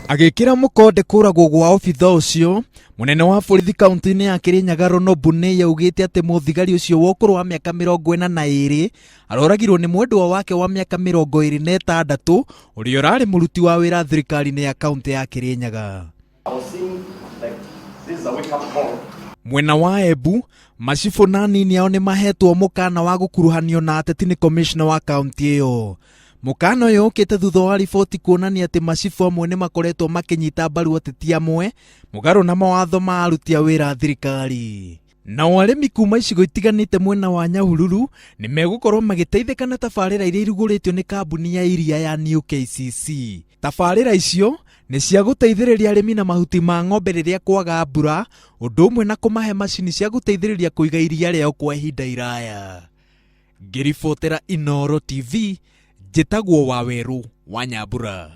Agĩkĩra mũkonde kũragwo gwa obitha ũcio, mũnene wa borithi kaunti-inĩ ya Kĩrĩnyaga Rono Bunei augĩte atĩ mũthigari ũcio wa ũkũrũ wa mĩaka 42 aroragirwo nĩ mwendwa wake wa mĩaka 26 ũrĩa ũrarĩ mũruti wa wĩra thirikari-inĩ ya kaunti ya Kĩrĩnyaga. Mwena wa Embu, macibũ na anini ao nĩ mahetwo mũkana wa gũkuruhanio na ateti nĩ komishona wa kaunti ĩyo. Mũkana ũyũ ũkĩte thutha wa riboti kuonania atĩ macibũ amwe nĩ makoretwo makĩnyita mbaru ateti amwe mũgarũ na mawatho ma aruti a wĩra a thirikari. Nao arĩmi kuma icigo itiganĩte mwena wa Nyahururu nĩ megũkorwo magĩteithĩka na tabarĩra iria irugũrĩtio nĩ kambuni ya iria ya New KCC. Tabarĩra icio nĩ cia gũteithĩrĩria arĩmi na mahuti ma ng'ombe rĩrĩa kwaga mbura, ũndũ ũmwe na kũmahe macini cia gũteithĩrĩria kũiga iria rĩao kwa ihinda iraya. Ngĩribotera Inooro TV, njĩtagwo Wawerũ wa Nyambura.